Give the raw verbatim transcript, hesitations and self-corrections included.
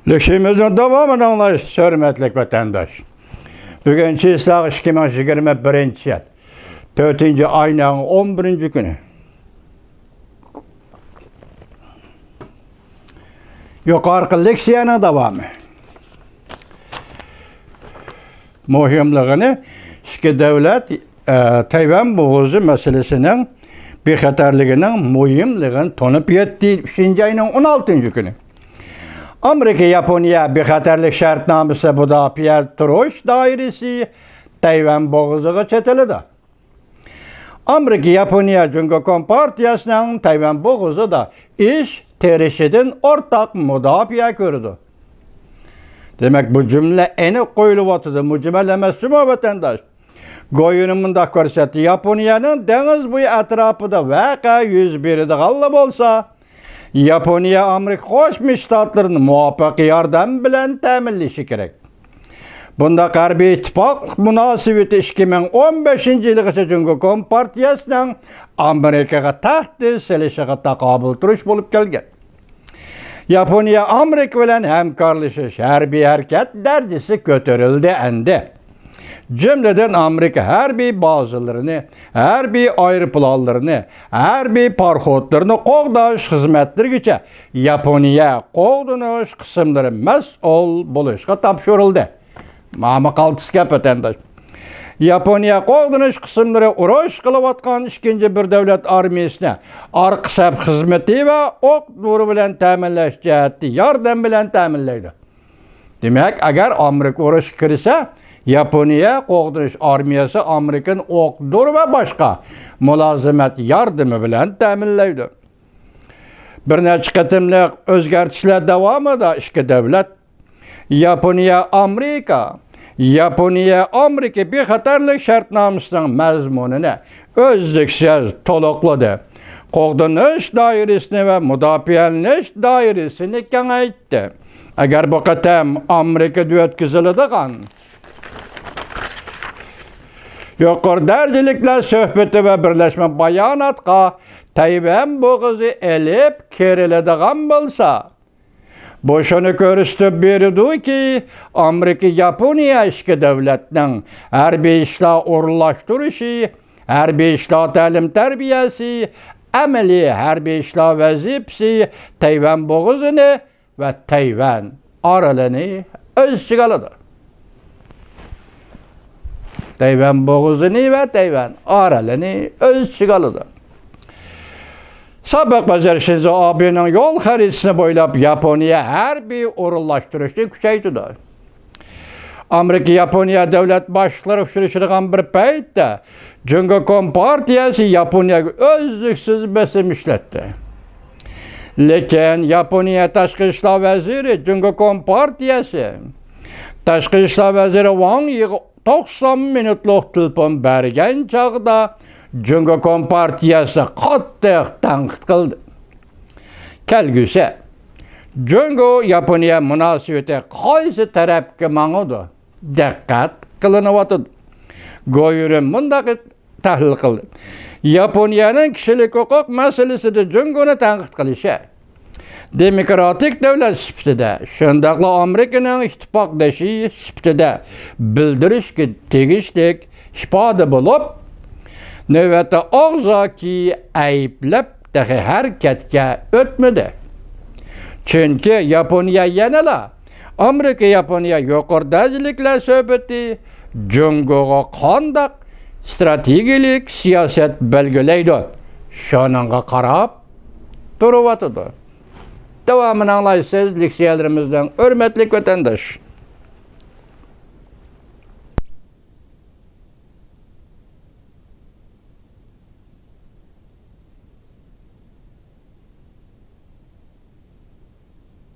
لېكسىيىمىزنىڭ داۋامىنى ئاڭلايسىز، ھۆرمەتلىك ۋەتەنداش. بۈگۈن چىسلاغ ئىككى مىڭ يىگىرمە بىرىنچى يىل، تۆتىنچى ئاينىڭ ئون بىرىنچى كۈنى. يۇقىرىقى لېكسىيەنىڭ داۋامى. مۇھىملىقىنى ئىككى دۆلەت، ئە، تەيۋەن بوغۇزى مەسىلىسىنىڭ بىخەتەرلىكىنىڭ مۇھىملىقىنى تونۇپ يەتتى، ئۈچىنچى ئاينىڭ ئون ئالتىنچى كۈنى. ئامېرىكا ياپونىيە بىخەتەرلىك شەرتنامىسى مۇداپىئە تۇرۇش دائىرىسى تەيۋەن بوغۇزىغا چېتىلىدۇ. ئامېرىكا ياپونىيە جۇڭگو كومپارتىيەسىنىڭ تەيۋەن بوغۇزىدا ئىش تېرىشىدىن ئورتاق مۇداپىئە كۆرىدۇ. دېمەك، بۇ جۈملە ئېنىق قويۇلۇۋاتىدۇ، مۇجمەل ئەمەس جۇمۇ، ۋەتەنداش. گويۈنى مۇنداق كۆرسەتتى، ياپونىيەنىڭ دېڭىز بويى ئەتراپىدا ۋەقە يۈز بېرىدىغانلا بولسا، ياپونىيە ئامېرىكا قوشما شتاتلىرىنى مۇۋاپىق ياردەم بىلەن تەمىنلىشى كېرەك. بۇنداق ھەربىي ئىتتىپاقلىق مۇناسىۋىتى ئىككى مىڭ ئون بەشىنچى يىلغىچە جۇڭگو كومپارتىيەسىنىڭ ئامېرىكىغا تەھدىت سېلىشىغا تاقابىل تۇرۇش بولۇپ كەلگەن. ياپونىيە ئامېرىكا بىلەن ھەمكارلىشىش، ھەربىي ھەرىكەت دەرىجىسى كۆتۈرۈلدى ئەمدى. جۈملىدىن ئامېرىكا ھەربىي بازىلىرىنى، ھەربىي ئايروپىلانلىرىنى، ھەربىي پاراخوتلىرىنى قوغداش خىزمەتلىرىگىچە ياپونىيە قوغدىنىش قىسىملىرى مەسئۇل بولۇشقا تاپشۇرۇلدى. ماما قالتىس گەپ، ۋەتەنداش. ياپونىيە قوغدىنىش قىسىملىرى ئۇرۇش قىلىۋاتقان ئىككىنچى بىر دۆلەت ئارمىيىسىنى ئارقا سەپ خىزمىتى ۋە ئوق دورا بىلەن تەمىنلەش جەھەتتە ياردەم بىلەن تەمىنلەيدۇ. دېمەك، ئەگەر ئامېرىكا ئۇرۇشقا كىرسە، ياپونىيە قوغدىنىش ئارمىيەسى ئامېرىكىنى ئوق دورا ۋە باشقا مۇلازىمەت ياردىمى بىلەن تەمىنلەيدۇ. بىر نەچچە قېتىملىق ئۆزگەرتىشلەر داۋامىدا ئىككى دۆلەت ياپونىيە ئامېرىكا، ياپونىيە ئامېرىكا بىخەتەرلىك شەرتنامىسىنىڭ مەزمۇنىنى ئۈزلۈكسىز تولۇقلىدى. قوغدىنىش دائىرىسىنى ۋە مۇداپىئەلىنىش دائىرىسىنى كېڭەيتتى. ئەگەر بۇ قېتىم ئامېرىكىدا ئۆتكۈزۈلىدىغان يۇقىرى دەرىجىلىكلەر سۆھبىتى ۋە بىرلەشمە باياناتقا تەيۋەن بوغۇزى ئېلىپ كىرىلىدىغان بولسا، بۇ شۇنى كۆرسىتىپ بېرىدۇكى، ئامېرىكا ياپونىيە ئىككى دۆلەتنىڭ ھەربىي ئىشلار ئورۇنلاشتۇرۇشى، ھەربىي ئىشلار تەلىم تەربىيەسى، ئەمەلىي ھەربىي ئىشلار ۋەزىپىسى تەيۋەن بوغۇزىنى ۋە تەيۋەن ئارىلىنى ئۆز ئىچىگە ئالىدۇ. تەيۋەن بوغۇزىنى ۋە تەيۋەن ئارىلىنى ئۆز ئىچىگە ئالىدۇ. سابىق ۋەزىر شىنزو ئابېنىڭ يول خەرىتىسىنى بويلاپ ياپونىيە ھەربىي ئورۇنلاشتۇرۇشنى كۈچەيتىدۇ. ئامېرىكا ياپونىيە دۆلەت باشلىقلىرى ئۇچرىشىدىغان بىر پەيتتە، جۇڭگو كومپارتىيەسى ياپونىيەگە ئۈزلۈكسىز بېسىم ئىشلەتتى. لېكىن ياپونىيە تاشقى ئىشلار ۋەزىرى جۇڭگو كومپارتىيەسى تاشقى ئىشلار ۋەزىرى ۋاڭ يىغا توقسان مىنۇتلۇق تېلېفون بەرگەن چاغدا جۇڭگو كومپارتىيەسىنى قاتتىق تەنقىد قىلدى. كەلگۈسى جۇڭگو ياپونىيە مۇناسىۋىتى قايسى تەرەپكە ماڭىدۇ؟ دىققەت قىلىنىۋاتىدۇ. گويۈرۈن مۇنداق تەھلىل قىلدى. ياپونىيەنىڭ كىشىلىك ھوقۇق مەسىلىسىدە جۇڭگونى تەنقىد قىلىشى دېموكراتىك دۆلەت سۈپىتىدە، شۇنداقلا ئامېرىكىنىڭ ئىتتىپاقدىشى سۈپىتىدە بىلدۈرۈشكە تېگىشلىك ئىپادە بولۇپ، نۆۋەتتە ئاغزاكى ئەيىبلەپ تېخى ھەرىكەتكە ئۆتمىدى. چۈنكى ياپونىيە يەنىلا ئامېرىكا ياپونىيە يۇقىرى دەرىجىلىكلەر سۆھبىتى جۇڭگوغا قانداق ئىستراتېگىيەلىك سىياسەت بەلگىلەيدۇ، شۇنىڭغا قاراپ تۇرۇۋاتىدۇ. داۋامىنى ئاڭلايسىز، لېكسىيەلىرىمىزنىڭ ھۆرمەتلىك ۋەتەنداش.